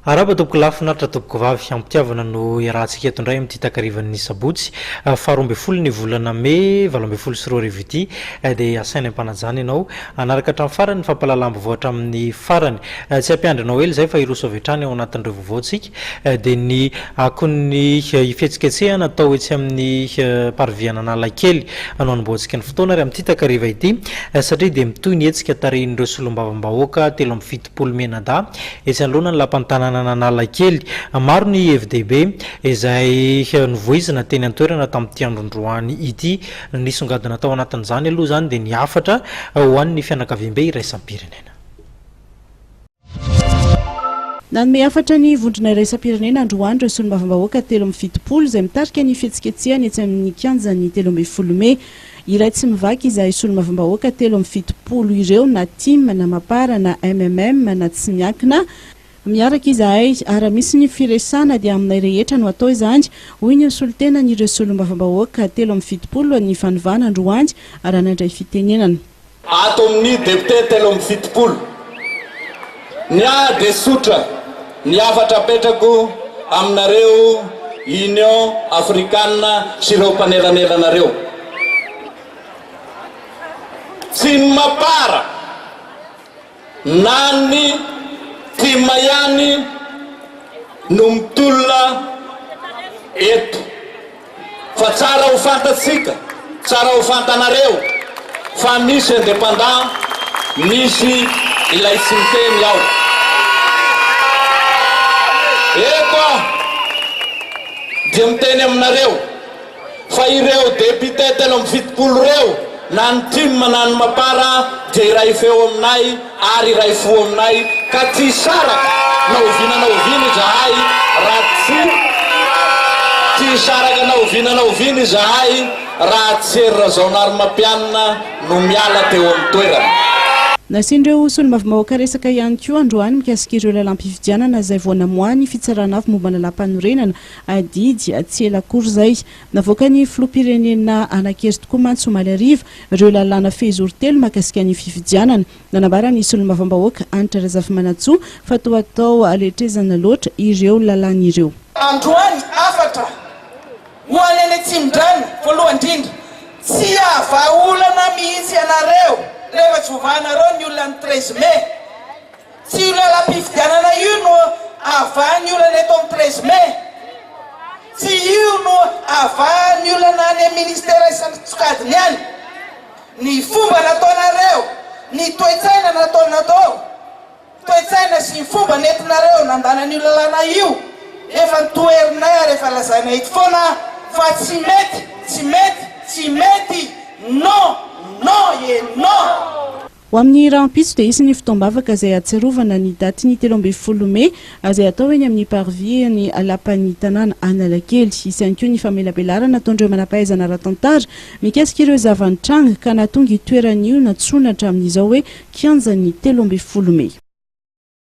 Arahaba tompoko lahy, finaritra tompoko vavy, ampitiavana no iarahantsika eto indray amin'ity takarivan'ny sabotsy faha 12 ny volana mey 2018 ity dia asaina am-panajana ianao hanaraka hatramin'ny farany ny fampahalalam-baovao hatramin'ny farany. Tsy hampiandry anao ela izay fa hiroso avy hatrany ao anatin'ireo vaovaontsika dia ny akon'ny fihetsiketsehana atao etsy amin'ny parvis an'Analakely no hanombohantsika ny fotoana ary amin'ity takariva ity satria dia mitohy ny hetsika tarihin'ireo solombavambahoaka 73 mianadahy Etsy anoloana ny lapan'ny tanànan'Analakely. Maro ny hevi-dehibe izay novoizina teny an-toerana tamin'ity androndroany ity. Ny nisongadina tao anatin'izany aloha izany dia ny hafatra ho an'ny fianakaviambe iraisam-pirenena. Nanome hafatra ny vondrona iraisam-pirenena androany ireo solombavambahoaka 73 izay mitarika ny fihetsiketsehana etsy amin'ny kianjan'ny 13 mey. Iray tsy mivaky izahay solombavambahoaka 73 ireo na tim na mapar na mmm na tsy miankina, miaraka izahay ary raha misy ny firesahana dia aminay rehetra no atao izany, hoy ny solontenan'ireo solombavambahoaka 73 ny fanovana androany raha nandray fitenenana. Ato amin'ny député 73. Ny ahy dia tsotra ny hafatra apetrako aminareo Union Afrikana sy ireo mpanelanelana-reo. Tsy ny mapar na ny tim ihany no mitolona eto fa tsara ho fantatsika, tsara ho fantanareo fa misy indépendant, misy ilay tsy miteny ao. Eto aho dia miteny aminareo. Fa ireo députés 73 ireo, na ny tim na ny mapar dia iray feo aminay ary iray fo aminay ka tsy hisaraka na oviana na oviana izahay raha tsy tsy hisaraka na oviana na oviana izahay raha tsy Hery Rajaonarimampianina no miala teo amin'ny toerana. Nasian'ireo solombavambahoaka resaka ihany koa androany mikasika ireo lalàm-pifidianana izay vao namoahan'ny Fitsarana Avo momba ny Lalàmpanorenana Adidy tsy ela akory izay. Navoakan'ny filoham-pirenena hanan-kery tokoa mantsy omaly hariva ireo lalàna fehizoro telo mahakasika ny fifidianana. Nanambara ny solombavambahoaka Hanitra Razafimanantsoa fa toa atao letrezana loatra ireo lalàna ireo. Androany, hafatra ho an'ny any Atsimondrano, voalohany indrindra, tsy hahavaha olana mihitsy ianareo rehefa tsy voavahanareo ny olona ny 13 mai. Tsy io lalam-pifidianana io no havaha ny olana eto amin'ny 13 mai. Tsy io no havaha ny olana any amin'ny ministera isan-tsokajiny any. Ny fomba nataonareo, ny toe-tsaina nataonareo, toe-tsaina sy ny fomba nentinareo nandany an'io lalàna io, efa notoherinay ary efa lazainay eto foana fa tsy mety, tsy mety, tsy mety, non, non et non! Ho amin'ny rahampitso dia hisy ny fotoam-bavaka izay hahatsiarovana ny datin'ny 13 mey izay hatao eny amin'ny parvis ny lapan'ny tanàna Analakely. Hisy ihany koa ny famelabelarana ataon'ireo manam-pahaizana ara-tantara mikasika ireo zava-nitranga ka nahatonga io toerana io nantsoina hatramin'izao hoe kianjan'ny 13 mey.